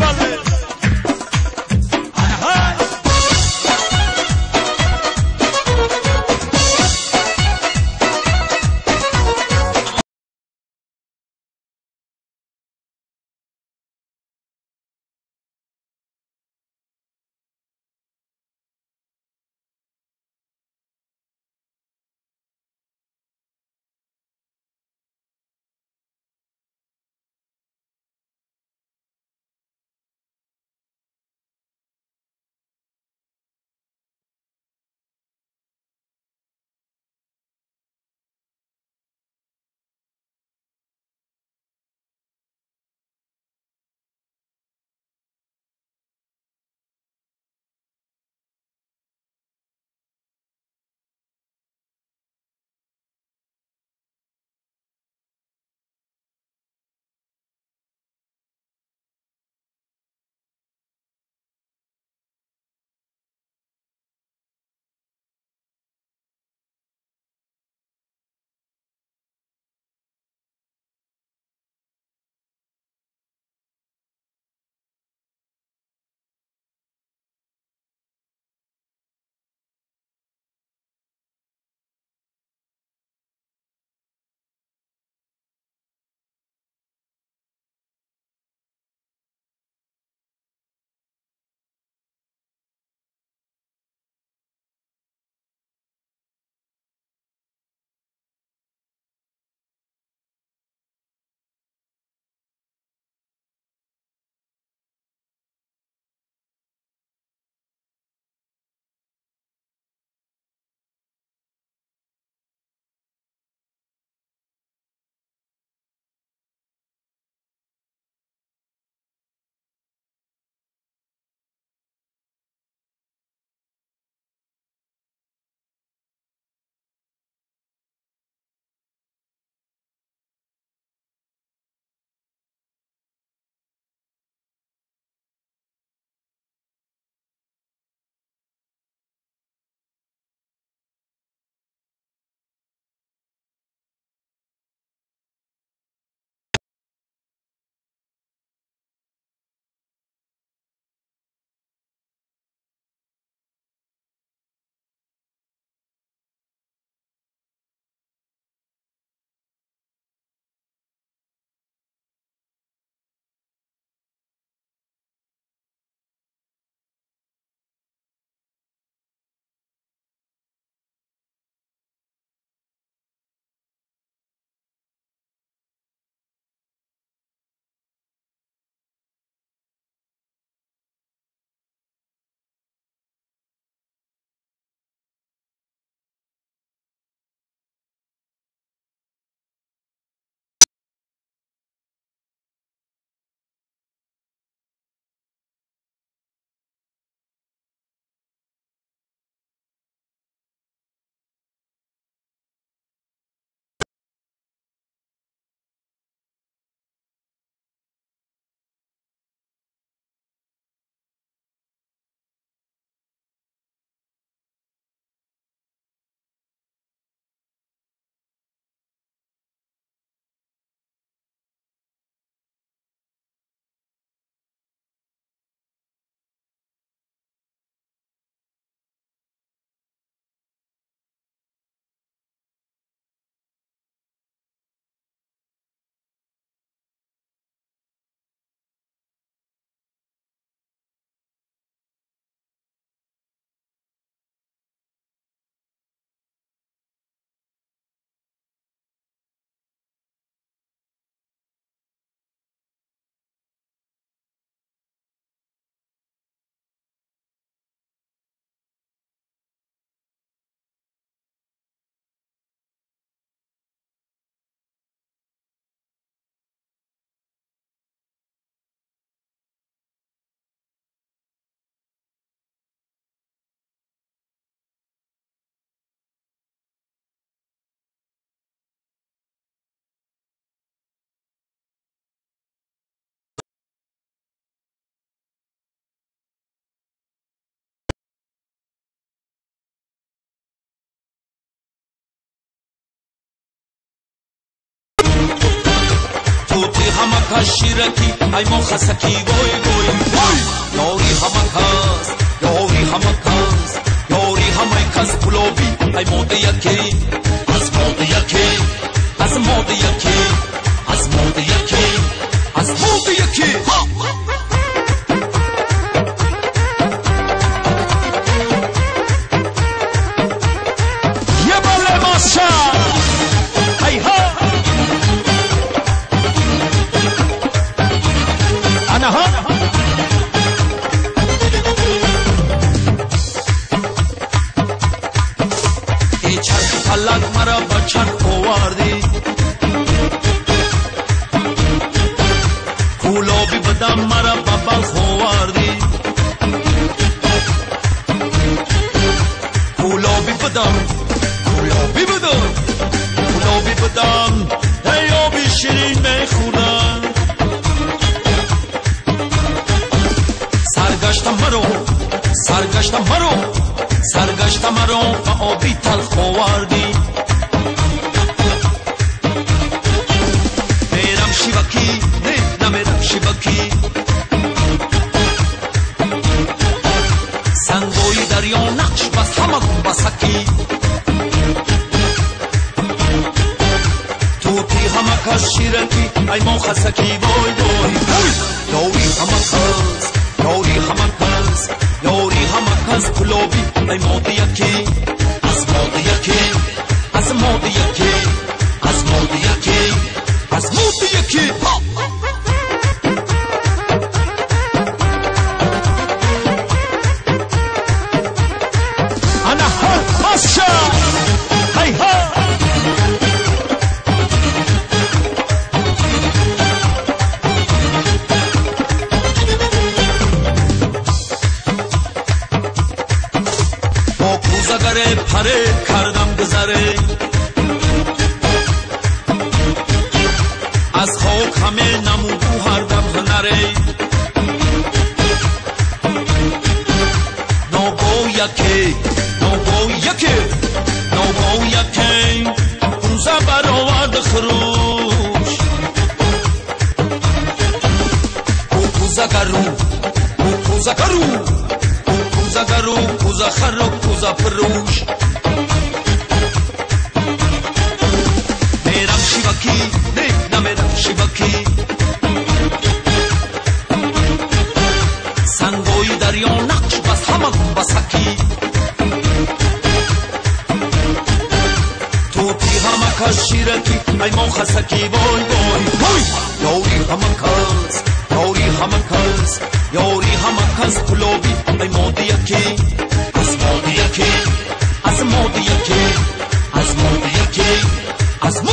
Бале. кас шираки, ай мо хасаки, вой вой вой. Ёри ҳама кас, ёри ҳама кас, ёри ҳамаи кас кулоби, ай мода яке, аз мода яке, аз мода яке, аз мода яке, аз мода яке. فلک مرا بچر آوردی، کولابی بدم مرا به بلخ آوردی، کولابی بدم، کولابی بدم، کولابی بدم، ای آبی شیرین میخوردم. سرگشتم مرا، سرگشتم مرا، سرگشتم مرا به آبی تلخ آوردی. میرم شیوکی، نه نمیرم شیوکی، سنگوی دریا نقش بس همه بسکی، توتی همه کس شیرکی، ای ما خسکی، وای وای وای. یاری همه کس، یاری همه کس، یاری همه کس کلابی، ای ماده یکی، از ماده یکی، از ماده یکی، از ماده یکی، از ماده یکی. انا حسشا هی ها. پره کردم گذره، از خاک همه نمودو هر دم هنره، ناگو یکی، ناگو یکی، ناگو یکی، کوزه برآورد خروش، او کوزه گرو، او کوزه گرو، او کوزه گرو، کوزه خر و کوزه فروش. میرم شیوکی، نه نمیرم شیوکی، سنگوی دریا نقش بس همه بسکی، توتی همه کس شیرکی، ای ما خسکی، وای وای وای. یاری همه کس، یاری همه کس، یاری همه کس کلابی، ای ماده یکی، از ماده یکی، از ماده یکی، از ماده یکی، از ماده